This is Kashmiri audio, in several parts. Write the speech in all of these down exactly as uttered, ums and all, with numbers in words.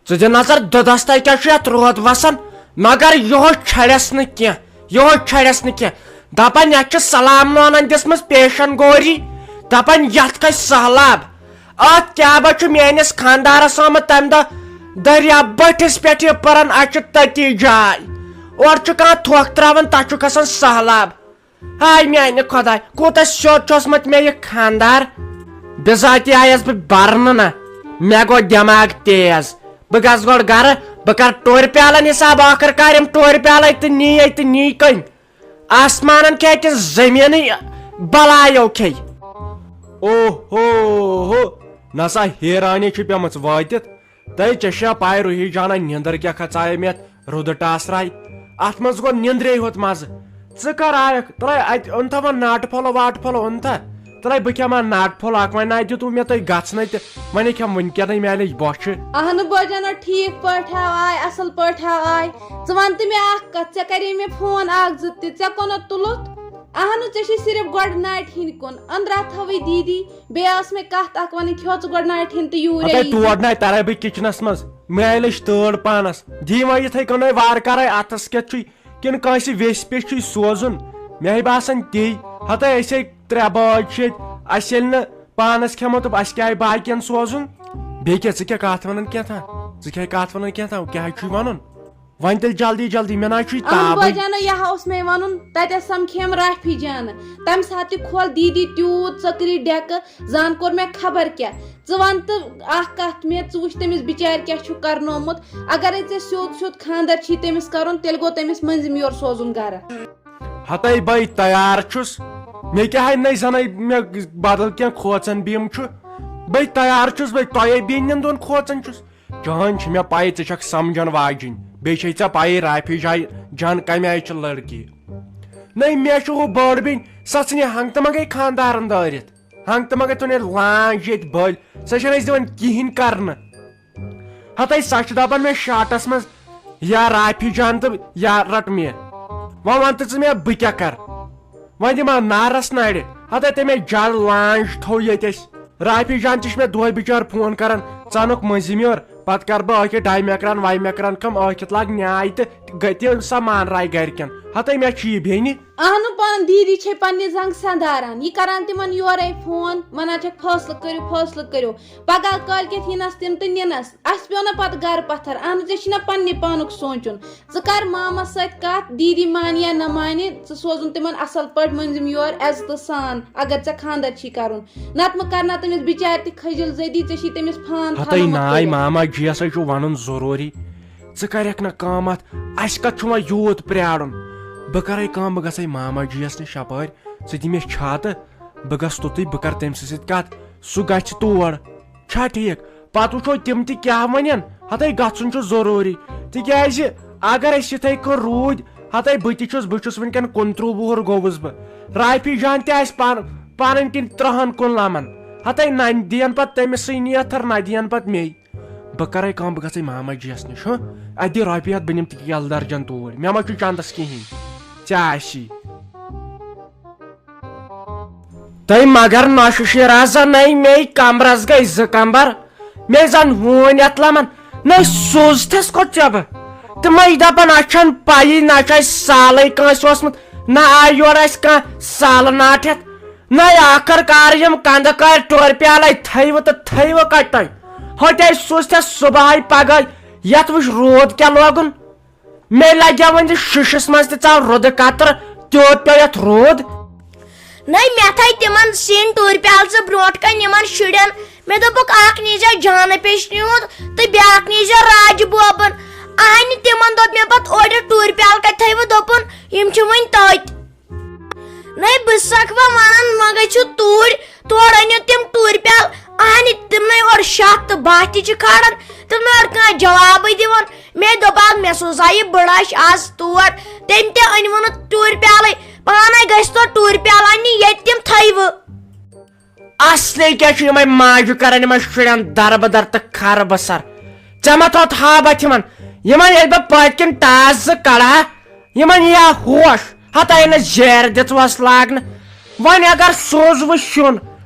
ژٕ دِ نظر دۄدس تہِ کیٛاہ چھُ یتھ رود وسان، مگر یہوے چھڑس نہٕ کینٛہہ، یہوے چھڑس نہٕ کینٛہہ۔ دپان یتھ چھِ سلام لونن دِژمٕژ پیشن گوری، دپان یتھ کھسہِ سہلاب۔ اتھ کیٛاہ با چھُ میٲنِس خاندارس آمُت تمہِ دۄہ دٔریاو بٔٹھِس پٮ۪ٹھ یہِ پران، اتھ چھِ تٔتی جاے۔ اورٕ چھُ کانٛہہ تھۄکھ تراوان، تتھ چھُ کھسان سہلاب۔ ہاے میانہِ خۄداے، کوٗتاہ سیوٚد چھُ اوسمُت مےٚ یہِ خاندار۔ بِذاتی آیس بہٕ برنہٕ نہ، مےٚ گوٚو دٮ۪ماغ تیز۔ بہٕ گژھٕ گۄڈٕ گرٕ، بہٕ کرٕ ٹورِ پیالن حساب، ٲخٕر کار یِم ٹورِ پیالے تہٕ نی تہٕ نی کٔمۍ؟ آسمانن کھیٚیہِ تہٕ زٔمیٖنٕے بلایو کھیٚیہِ۔ او ہو ہو، نسا حیرانی چھِ پیمٕژ وٲتِتھ۔ تہٕ ژےٚ چھےٚ پاے روحی جانا نیندر کیٛاہ کھژایے مےٚ رُدٕ ٹاسراے؟ اتھ منٛز گوٚو نیندرے ہوت مزٕ۔ ژٕ کر آیکھ؟ ترٛاے اتہِ اوٚنتھا وۄنۍ ناٹہٕ پھوٚلہٕ واٹہٕ پھوٚلہٕ اوٚنتھا؟ ترٛاے بہٕ کھٮ۪مہٕ ہا ناٹہٕ پھوٚلہٕ اکھ، وۄنۍ ناے دیُتوٕ مےٚ تۄہہِ گژھنَے تہٕ وۄنۍ کھٮ۪مہٕ وٕنکیٚنٕے میٛانہِ بۄچھِ۔ اہنُو بٲجانو، ٹھیٖک پٲٹھۍ ہا آے، اصل پٲٹھۍ ہا آے۔ ژٕ وَن تہٕ مےٚ اکھ کتھ، ژےٚ کریے مےٚ فون اکھ زٕ تہِ، ژےٚ کوٚنَتھ تُلُتھ؟ اہنُو، ژےٚ چھے صرف گۄڈٕ ناٹہِ ہِنٛدۍ کُن، أنٛدرا تھٲوٕے دیٖدی۔ بیٚیہِ ٲس مےٚ کتھ اکھ ونٕنۍ، کھیو ژٕ گۄڈٕ ناٹہِ ہِن تہٕ یوٗرۍ ہتے یی زِ۔ تور ناے ترے بہٕ کچنس منٛز، مےٚ آیہِ لٔج تٲر پانس۔ دی وۄنۍ یِتھے کٔنۍ وارٕ کارے اتھس کٮ۪تھ چھُے، کِنہٕ کٲنٛسہِ ویسہِ پیٚٹھۍ چھُے سوزُن؟ مےٚ ہے باسان تی۔ ہتے أسۍ ہے ترٛےٚ بٲژ چھِ ییٚتہِ، اسہِ ییٚلہِ نہٕ پانس کھٮ۪مو تہٕ اسہِ کیٛاہ آیہِ باقین سوزُن؟ بیٚیہِ کیٛاہ، ژٕ کیٛاہ کتھ ونان کینٛژھا؟ ژٕ کیٛاہ کتھ ونان کینٛژھا؟ کیٛاہ چھُے ونُن؟ وۄنۍ تیٚلہِ جلدی جلدی، مےٚ نہ حظ چھُے اہن تابٕے۔ بٲجانو، یہِ ہا اوس مےٚ وَنُن، تَتٮ۪س سَمکھیم رافی جانہٕ۔ تَمہِ ساتہٕ تہِ کھول دیٖدی تیوٗت ژٔکری ڈٮ۪کہٕ، زَن کوٚر مےٚ خبر کیٛاہ۔ ژٕ وَن تہٕ اَکھ کَتھ مےٚ، ژٕ وٕچھ تٔمِس بِچارِ کیٛاہ چھُ کَرنومُت۔ اگرے ژےٚ سیوٚد سیوٚد خانٛدر چھی تٔمِس کَرُن، تیٚلہِ گوٚو تٔمِس مٔنٛزِم یور سوزُن گَرٕ۔ ہَتَے بَے تیار چھُس، مےٚ کیٛاہ ہے نَے زَنَے مےٚ بدل کینٛہہ کھوژان بیٖم چھُ۔ بَے تیار چھُس، بَے تۄہے بیٖنٮ۪ن دۄن کھوژان چھُس۔ چٲنۍ چھِ مےٚ پَے، ژٕ چھَکھ سَمجھَن واجِنۍ۔ بیٚیہِ چھے ژےٚ پَیی رافی جاے جان کَمہِ آیہِ چھِ لٔڑکی۔ نَے، مےٚ چھُ ہُہ بٔڑ بیٚنہِ، سۄ ژھٕنہِ ہنٛگتہٕ منٛگَے خانٛدارَن دٲرِتھ۔ ہنٛگتہٕ منٛگَے تُلہِ لانٛج ییٚتہِ بٔلۍ۔ سۄ چھَنہٕ اَسہِ دِوان کِہیٖنۍ کَرنہٕ۔ ہَتَے سۄ چھِ دَپان مےٚ شاٹَس منٛز، یا رافی جان تہٕ یا رَٹ مےٚ۔ وۄنۍ وَن تہٕ ژٕ مےٚ، بہٕ کیٛاہ کَرٕ؟ وۄنۍ دِمہٕ ہا نارس نرِ۔ ہتے تٔمۍ ہے جل لانچ تھوو ییٚتہِ أسۍ۔ رافی جان تہِ چھُ مےٚ دۄہے بِچار فون کران، "ژٕ اَنُکھ مٔنٛزِم یور، پتہٕ کرٕ بہٕ ٲخِر ڈاے مکران واے مکران کم، ٲخِر لاگ نیاے تہٕ گٔے تہِ سۄ مان راے گرِکٮ۪ن۔" ہتے مےٚ چھُ یہِ بیٚنہِ۔ اہنُو، پنُن دیٖدی چھے پننہِ زنٛگہٕ سنداران۔ یہِ کران تِمن یورے فون، ونان چھکھ، "فٲصلہٕ کٔرِو، فٲصلہٕ کٔرِو۔" پگاہ کٲلۍ کٮ۪تھ یِنس تِم تہٕ نِنس۔ اسہِ پیوٚو نہ پتہٕ گرٕ پتھر۔ اہنُو، ژےٚ چھُے نہ پننہِ پانُک سونچُن۔ ژٕ کر مامس سۭتۍ کتھ، دیٖدی مانہِ یا نہ مانہِ، ژٕ سوزُن تِمن اصل پٲٹھۍ مٔنٛزِم یور عزتہٕ سان، اگر ژےٚ خانٛدر چھی کرُن۔ نتہٕ مہٕ کرنا تٔمِس بِچارِ تہِ خٔجِل زٔدی، ژےٚ چھی تٔمِس فان ہتے تھاونومُت ناے کٔرِتھ۔ ماما جی یس ہے چھُ ونُن ضروٗری۔ ژٕ کرکھ نہ کٲم اتھ، اسہِ کتھ چھُ وۄنۍ یوٗت پرٛارُن؟ بہٕ کرے کٲم، بہٕ گژھے ماما جی یس نِش یپٲرۍ، ژٕ دِ مےٚ چھاتہٕ، بہٕ گژھٕ توٚتُے، بہٕ کرٕ تٔمۍ سٕنٛدِ سۭتۍ کتھ، سُہ گژھِ تور۔ چھا ٹھیٖک؟ پتہٕ وٕچھو تِم تہِ کیٛاہ ونن۔ ہتے گژھُن چھُ ضروٗری، تِکیٛازِ اگر أسۍ یِتھے کٔنۍ روٗدۍ، ہتے بہٕ تہِ چھُس، بہٕ چھُس وٕنکٮ۪ن کُنترٕہ وُہُر گوٚوُس بہٕ۔ رافی جان تہِ آسہِ پان-، پنٕنۍ کِنۍ ترٕہن کُن لمان۔ ہتے نہ دِین پتہٕ تٔمِس سٕے نیتھر، نہ دِین پتہٕ مے۔ بہٕ کرے کٲم، بہٕ گژھے ماما جی یس نِش، ہُہ؟ اتہِ دِ رۄپیہِ ہتھ، بہٕ نِمہٕ تِکیٛاہ یلہٕ درجن توٗرۍ، مےٚ ما چھُ چندس کِہیٖنۍ، ژےٚ آسی۔ تہٕ مگر نۄشہِ شیٖرا زَن نَے مے کمبرس گٔے زٕ کمبر۔ مے زَن ہوٗنۍ اَتھ لَمَن، نَے سوٗزتھَس کوٚت ژےٚ بہٕ؟ تِمَے دَپَن، اَسہِ چھَنہٕ پَیی، نہ چھُ اَسہِ سالٕے کٲنٛسہِ اوسمُت، نہ آے یورٕ اَسہِ کانٛہہ سالہٕ ناٹہٕ ہٮ۪تھ۔ نَے ٲخٕر کار یِم کَنٛدٕ کارِ ٹورِ پیالَے تھٲیوٕ تہٕ تھٲیوٕ کَتہِ تۄہہِ؟ ہوٚتہِ اَسہِ سوٗزتھَس صُبحٲے پَگہٲے، یَتھ وٕچھ روٗد کیٛاہ لوگُن۔ مےٚ لگیو وۄنۍ شیٖشس منٛز تہِ ژاو رُدٕ قطرٕ، تیوٗت پیوٚو یتھ روٗد۔ نَے، مےٚ تھٲے تِمن سِنۍ ٹوٗرۍ پیالہٕ زٕ برونٛٹھ کنہِ یِمن شُرٮ۪ن۔ مےٚ دوٚپُکھ، "اکھ نیٖزیو جانہٕ پیچھنہِ ہُنٛد تہٕ بیٛاکھ نیٖزیو راجہِ بوبن۔" اہنہِ تِمن دوٚپ مےٚ پتہٕ، "اورٕ یہِ ٹوٗرۍ پیالہٕ کتہِ تھٲیوٕ؟" دوٚپُن، "یِم چھِ وُنہِ تٔتۍ۔" نَے، بہٕ چھَسَکھ وۄنۍ وَنان، وۄنۍ گٔے چھِ توٗرۍ، تورٕ أنِو تِم ٹوٗرۍ پیالہٕ، اَہنہِ تِمنٕے اورٕ شاہ تہٕ باہ تہِ چھِ کھالان، تِمنٕے اورٕ کانٛہہ جوابٕے دِوان۔ مےٚ دوٚپ، اَدٕ مےٚ سوزا یہِ بٕڑَش آز تور، تٔمۍ تہِ أنۍ وُنہٕ ٹوٗرۍ پیالٕے، پانَے گژھِ تورٕ ٹوٗرۍ پیالہٕ اَننہِ، ییٚتہِ تِم تھٲیوٕ۔ اصلی کیٛاہ چھُ یِمَے ماجہِ کران یِمَن شُرٮ۪ن دربٕدر تہٕ خربہٕ سر؟ ژےٚ ما تھوٚوتھ ہابتھ یِمَن؟ یِمَن ییٚلہِ بہٕ پٔتۍ کِنۍ ٹاس زٕ کڑٕ ہا، یِمَن یی ہا ہوش، ہتاے نہٕ زیرٕ دِژوس لاگنہٕ۔ وۄنۍ اگر سوزوٕ سیُن،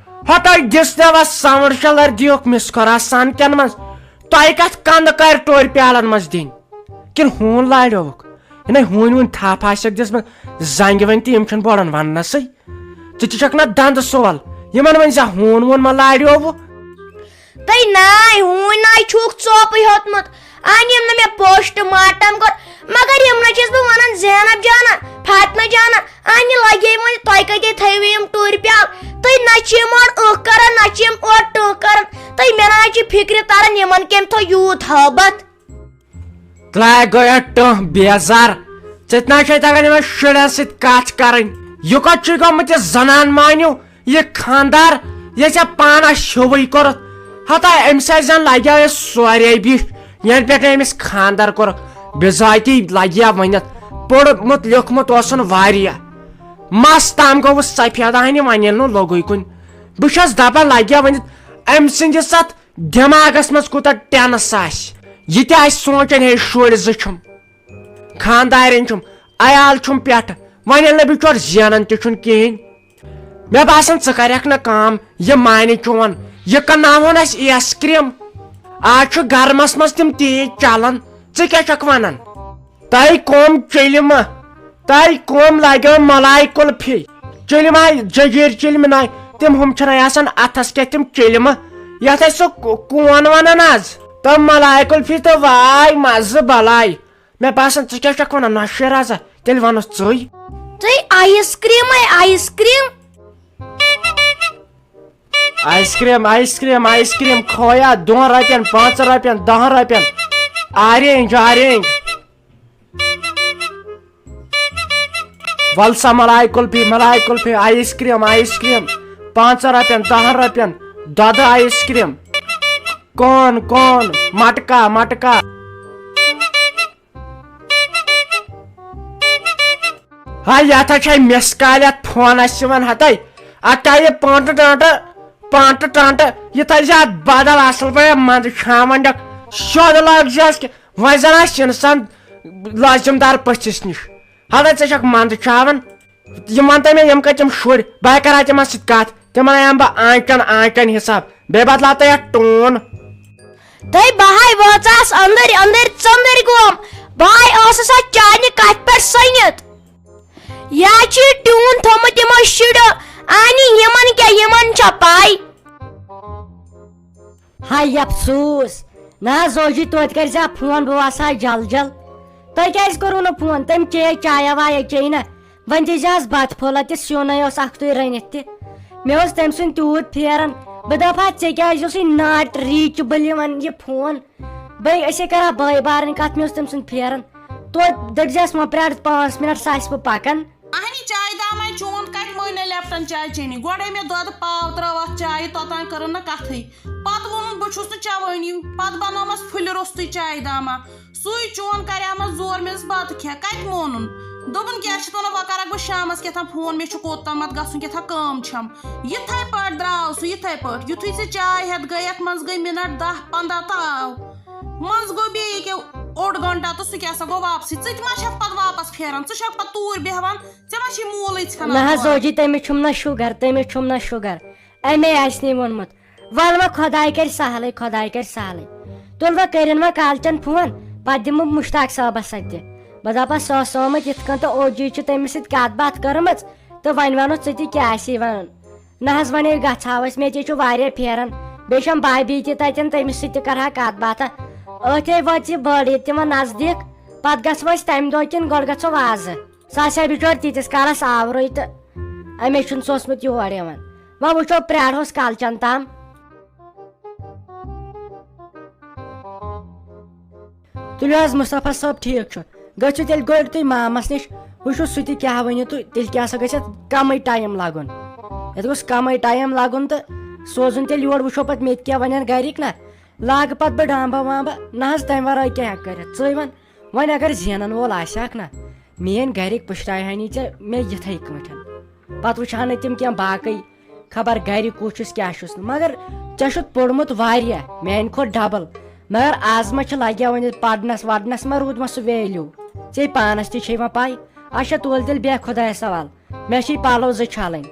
ہتاے دِژ نٮ۪وس ساوُنٛڈ شلر دیُکھ مِس خۄراسان کٮ۪ن منٛز۔ تۄہہِ کتھ کندٕ کارِ ٹورِ پیالن منٛز دِنۍ؟ کِنہٕ ہوٗن لاریووُکھ؟ یعنی ہوٗنۍ ووٗنۍ تھپھ آسٮ۪کھ دِژمٕژ زنٛگہِ وۄنۍ تہٕ یِم چھِنہٕ بۄڑن وننسٕے۔ ژٕ تہِ چھکھ نہ دندٕ سول، یِمن ؤنۍ زِ ہوٗن ووٗن ما لاریووُ؟ تہٕ ناے، ہوٗنۍ ناے چھُکھ ژوپٕے ہوٚتمُت۔ أنۍ یِم نہٕ مےٚ post mortem کوٚر، مگر یِم نہ چھَس بہٕ وَنان زینب جانہ، فاطمہ جانہ، أنۍ لگے وۄنۍ تۄہہِ کَتہِ تھٲیوٕ یِم ٹُرۍ پیٛالہٕ؟ تُہۍ نہ چھِ یِم اورٕ ٲنٛکھ کران، نہ چھِ یِم اورٕ ٹٲنٛکھ کران۔ تُہۍ مےٚ نہ چھِ فِکرِ تران یِمن کٔمۍ تھوٚو یوٗت ہٲبتھ۔ ترٛایہِ گویا ٹٲنٛکھ بیزار۔ ژےٚ تہِ نہ چھے تگان یِمن شُرٮ۪ن سۭتۍ کتھ کرٕنۍ۔ یہِ کوٚت چھُے گوٚمُت یہِ زنان مانیو؟ یہِ خاندار ییٚلہِ ژےٚ پانس ہیوٗوٕے کوٚرُتھ، ہتا أمِس آسہِ زن لگیو یہِ سورے بیٖٹھ، ینہٕ پٮ۪ٹھ أمِس خاندر کوٚرُکھ۔ بِذٲتی لگیا ؤنِتھ، پوٚرمُت لیوٗکھمُت اوسُن واریاہ۔ مس تام گوٚوُس سفید ہنہِ، وۄنۍ ییٚلہِ نہٕ لوٚگُے کُنہِ۔ بہٕ چھس دپان لگیا ؤنِتھ، أمۍ سٕنٛدِس اتھ دٮ۪ماغس منٛز کوٗتاہ tense آسہِ۔ یہِ تہِ آسہِ سونٛچان، ہے شُرۍ زٕ چھِم۔ خاندارٮ۪ن چھُم، عیال چھُم پٮ۪ٹھٕ، وۄنۍ ییٚلہِ نہٕ بِچور زینان تہِ چھُنہٕ کِہیٖنۍ۔ مےٚ باسان، ژٕ کرکھ نہٕ کٲم، یہِ مانہِ چون، یہِ کٕنناوہون أسۍ ice cream۔ آز چھُ گرمس منٛز تِم تیٖتۍ چلان، ژٕ کیٛاہ چھکھ ونان؟ تۄہہِ کۄم چِلمہٕ؟ تۄہہِ کۄم لگیو ملاے کُلفی؟ چِلمہٕ آے، جٔجیٖر چِلمہٕ ناے، تِم ہُم چھِنَے آسان اتھس کیتھ تِم چِلمہٕ، یتھ أسۍ سُہ کو-، کون ونان از۔ تِم ملاے کُلفی تہٕ واے مزٕ بلاے۔ مےٚ باسان، ژٕ کیٛاہ چھکھ ونان؟ نۄشہِ رازا، تیٚلہِ ونُس ژٕے۔ تُہۍ ice cream ہے ice cream۔ Ice cream، ice cream، ice cream، کھویا، دۄن رۄپین، پانٛژن رۄپین، دہن رۄپین۔ Orange، orange۔ ول سا ملاے kulfi, ملاے kulfi, ice cream، ice cream۔ پانٛژن رۄپین، دہن رۄپین، دۄدٕ ice cream۔ کون، کون، مٹکا، مٹکا۔ ہا، یتھ ہا چھے miss call یتھ فونس یِوان ہتے۔ اکا یہِ پانٹہٕ ٹانٹہٕ، پانٹہٕ ٹانٹہٕ، یہِ تھٲے زِ اتھ بدل اصل پٲٹھۍ منٛدٕ چھاونڈکھ۔ سیوٚد لٲگۍ زِ اَسہِ کہِ وۄنۍ زن آسہِ انسان لٲزم دار پٔژھِس نِش۔ ہتا ژےٚ چھکھ منٛدٕ چھاوان۔ یِم ونتہٕ مےٚ، یِم کتہِ یِم شُرۍ، بہٕ ہا کرٕ ہا تِمن سۭتۍ کتھ، تِمن ہا انہٕ بہٕ آنچن آنچن حساب، بیٚیہِ بدلاو تہٕ یتھ ٹون۔ تہٕ بہٕ ہاے وٲژاس أنٛدٕرۍ أنٛدٕرۍ ژٔنٛدٕرۍ گوم، بہٕ ہاے ٲسٕس اتھ چانہِ کتھِ پٮ۪ٹھ سٔنِتھ۔ یا چھُ یہِ ٹیوٗن تھوٚمُت یِمو شُریو، آنی یِمن کیٛاہ، یِمن چھا پاے؟ ہاے افسوس، نہ حظ زوجی، توتہِ کٔرۍ زِ ہا فون، بہٕ وسہٕ ہا جل جل۔ تۄہہِ کیٛازِ کوٚروٕ نہٕ فون؟ تٔمۍ چیٚیے چایا وایا، چیٚیہِ نہ۔ وۄنۍ دیٖزِ حظ بتہٕ پھوٚلہ تہِ، سیُن ہے اوس اکھتُے رٔنِتھ تہِ۔ مےٚ اوس تٔمۍ سُنٛد تیوٗت پھیران۔ بہٕ دپہٕ ہا، ژےٚ کیٛازِ اوسُے not reachable یِوان یہِ فون؟ بٔے، أسے کرٕ ہا بٲے بارٕنۍ کتھ، مےٚ اوس تٔمۍ سُنٛد پھیران۔ توتہِ دٔپۍ زِہَس، وۄنۍ پرٛار پانٛژھ منٹ، سُہ آسہِ بہٕ پکان۔ اہنی چاے دامہ چون کتہِ مٲنۍ نہ لیپٹن چاے چینی؟ گۄڈے مےٚ دۄدٕ پاو ترٲو اتھ چایہِ، توٚتام کٔرٕن نہٕ کتھٕے۔ پتہٕ ووٚنُن، بہٕ چھُس نہٕ چوٲنی۔ پتہٕ بنومس پھُلہِ روٚستُے چاے دامہ۔ سُے چون کریمس زور، مےٚ ٲس بتہٕ کھےٚ۔ کتہِ مونُن؟ دوٚپُن، کیٛاہ چھِ اتھ ونان، وۄنۍ کرکھ بہٕ شامس کیٛاہ تام فون، مےٚ چھُ کوٚت تامتھ گژھُن، کیٛاہ تام کٲم چھم۔ یِتھے پٲٹھۍ درٛاو سُہ، یِتھے پٲٹھۍ۔ یُتھُے ژےٚ چاے ہٮ۪تھ گٔیَکھ، منٛز گٔے منٹ دَہ پنٛداہ تہٕ آو۔ منٛز گوٚو بیٚیہِ ییٚکیٛاہ اوٚڑ گھنٹہ تہٕ سُہ کیٛاہ سا گوٚو واپسٕے۔ ژٕ تہِ ما چھَکھ پتہٕ واپس پھیران؟ ژٕ چھَکھ پتہٕ توٗرۍ بیٚہوان؟ ژےٚ ما چھی مولٕے ژھٮ۪نان نہ حظ، تورٕ؟ زوجی، تٔمِس چھُم نہ شُگر، تٔمِس چھُم نہ شُگر۔ اَمے آسہِ نہٕ ووٚنمُت۔ وَلہٕ وۄنۍ خۄداے کَرِ سہلٕے، خۄداے کَرِ سہلٕے۔ تُل وۄنۍ کٔرِن وۄنۍ کالچَن فون، پَتہٕ دِمہٕ بہٕ مُشتاق صٲبَس اَتھِ تہِ۔ بہٕ دَپَس، سُہ اوس آمُت یِتھ کٔنۍ تہٕ اوجی چھِ تٔمِس سۭتۍ کَتھ باتھ کٔرمٕژ، تہٕ وۄنۍ وَنو ژٕ تہِ کیٛاہ آسی وَنان۔ نہ حظ، وۄنۍ ہے گژھٕ ہاو أسۍ، مےٚ تہِ چھُ واریاہ پھیران۔ بیٚیہِ چھَم بھابھی تہِ تَتٮ۪ن، تٔمِس سۭتۍ تہِ کَرٕ ہا کَتھ باتھا۔ أتھۍ ہے وٲژ یہِ بٔڑ عیٖد تہِ وۄنۍ نزدیٖک، پَتہٕ گژھو أسۍ تَمہِ دۄہ کِنہٕ گۄڈٕ گژھو وازٕ؟ سُہ آسہِ ہا بِچور تیٖتِس کالَس آورٕے تہٕ أمِس چھُنہٕ سوٗنٛچمُت یور یِوان۔ وۄنۍ وٕچھو، پرٛارہوس کالچَن تام۔ تُلِو حظ، مُصطفیٰ صٲب ٹھیٖک چھُ، گٔژھِو تیٚلہِ گۄڈٕ تُہۍ مامَس نِش، وٕچھِو سُہ تہِ کیٛاہ وَنہِ تہٕ تیٚلہِ کیٛاہ سا گژھِ اَتھ کَمٕے ٹایم لَگُن۔ یَتھ گوٚژھ کَمٕے ٹایم لَگُن تہٕ سوزُن تیٚلہِ یور، وٕچھو پَتہٕ مےٚ تہِ کیٛاہ وَنَن گَرِکۍ نہ۔ لاگہٕ پَتہٕ بہٕ ڈامبہٕ وامبہٕ، نہ حظ تَمہِ وَرٲے کیٛاہ ہٮ۪کہٕ کٔرِتھ؟ ژٕے وَن، وۄنۍ اگر زینَن وول آسہِ ہاکھ نہ، میٛٲنۍ گَرِکۍ پُشراوہَنٕے ژےٚ مےٚ یِتھَے کٲٹھۍ۔ پَتہٕ وٕچھِ ہا نہٕ تِم کینٛہہ باقٕے، خبر گَرِ کُس چھُس کیٛاہ چھُس نہٕ۔ مگر ژےٚ چھُتھ پوٚرمُت واریاہ، میٛانہِ کھۄتہٕ ڈبل۔ مگر آز ما چھِ لگیا وۄنۍ پَرنَس وَرنَس، ما روٗد ما سُہ value؟ ژےٚ پانَس تہِ چھے وۄنۍ پَے۔ اچھا، تُل تیٚلہِ بیٚہہ خۄدایَس حوال، مےٚ چھِ پَلو زٕ چھَلٕنۍ۔